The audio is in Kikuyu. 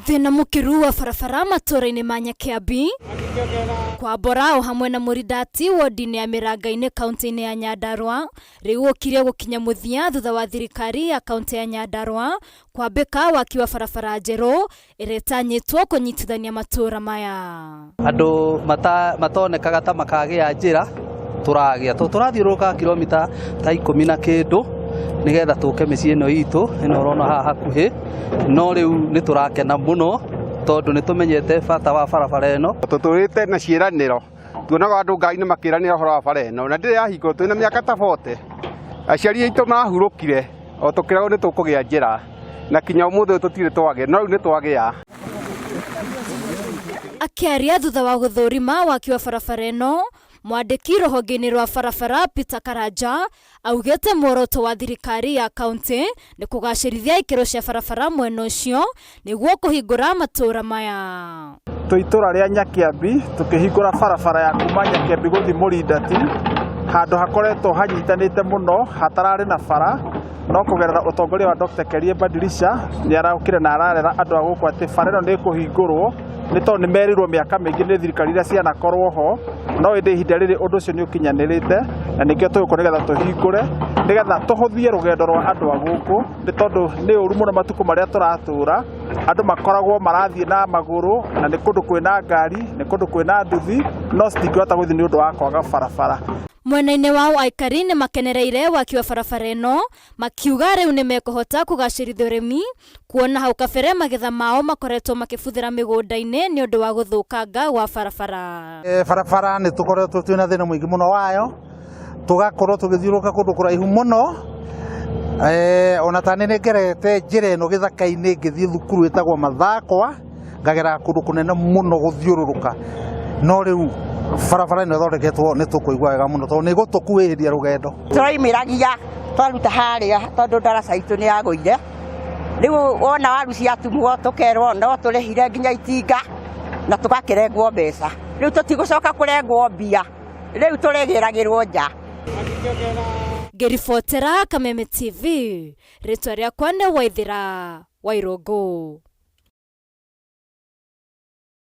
Thĩna mũkĩru wa barabara matũũra-inĩ ma Nyakĩambi, Kwambora o hamwe na Mũrindati wodi-inĩ ya Mĩranga-inĩ kauntĩ-inĩ ya Nyandarua rĩu ũkirie gũkinya mũthia thutha wa thirikari ya kauntĩ ya Nyandarua kwambĩka waki wa barabara njerũ ĩrĩa ĩtanyĩtwo kũnyitithania matũũra maya. Andũ matonekaga ta makagĩa njĩra tũragĩa tondũ tũrathiũrũrũka kilomita ta ikũmi na kĩndũ nĩgetha tũke mĩciĩ ĩno itũ ĩno ũrona haha hakuhĩ no rĩu nĩ tũrakena mũno tondũ nĩ tũmenyete bata wa barabara ĩno. Tũtũrĩte na ciĩranĩro tuonaga andũ ngari-inĩ makĩranĩra ũhoro wa bara ĩno na ndĩrĩ yahingũrwo twĩna mĩaka ta 40 aciari aitũ marahurũkire o tũkĩragwo nĩ tũkũgĩa njĩra na kinya ũmũthĩ ũyũ tũtirĩ twagĩa no rĩu nĩ twagĩa. Akĩaria thutha wa gũthũrima waki wa barabara ĩno, mwandĩki rũhonge-inĩ rwa barabara Peter Karanja Augĩte muoroto wa thirikari ya kauntĩ nĩ kũgacĩrithia ikĩro cia barabara mwena ũcio nĩguo kũhingũra matũũra maya. Twĩ itũra rĩa Nyakĩambi tũkĩhingũra barabara ya kuma Nyakĩambi gũthiĩ Mũrindati, handũ hakoretwo hanyitanĩte mũno hatararĩ na bara, no kũgerera ũtongoria wa Dr. Kerie Badilisha nĩ araũkire na ararera andũ a gũkũ atĩ bara ĩno nĩ ĩkũhingũrwo nĩ tondũ nĩ merirwo mĩaka mĩingĩ nĩ thirikari iria cianakorwo ho, no ĩndĩ ihinda rĩrĩ ũndũ ũcio nĩ ũkinyanĩrĩte na nĩkĩo tũgũkũ nĩgetha tũhingũre nĩgetha tũhũthie rũgendo rwa andũ a gũkũ nĩ tondũ nĩ ũru mũno matukũ marĩa tũratũra andũ makoragwo marathiĩ na magũrũ na nĩ kũndũ kwĩna ngari nĩ kũndũ kwĩna nduthi no citingĩhota gũthiĩ nĩ ũndũ wa kwaga barabara. Mwena-inĩ wao aikari nĩ makenereire waki wa barabara ĩno makiuga rĩu nĩ mekũhota kũgacĩrithia ũrĩmi kuona hau kabere magetha mao makoretwo makĩbuthĩra mĩgũnda-inĩ nĩ ũndũ wa gũthũkanga gwa barabara. Barabara nĩ tũkoretwo twĩna thĩna mũingĩ mũno wayo, tũgakorwo tũgĩthiũrũrũka kũndũ kũraihu mũno, ona ta nĩ ngerete njĩra ĩno gĩthaka-inĩ ngĩthiĩ thukuru ĩtagwo Mathakwa, ngagera kũndũ kũnene mũno gũthiũrũrũka, no rĩu barabara ĩno ĩthondeketwo nĩ tũkũigua wega mũno tondũ nĩ ĩgũtũkuhĩhĩria rũgendo. Tũraimĩragia twaruta harĩa tondũ ndaraca itũ nĩ yagũire, rĩu wona waru ciatumwo tũkerwo no tũrĩhire nginya itinga na tũgakĩrengwo mbeca, rĩu tũtigũcoka kũrengwo mbia, rĩu tũrĩgĩragĩrwo nja. Ngĩribotera Kameme TV, rĩtwa rĩakwa nĩ Waithĩra Wairũngũ.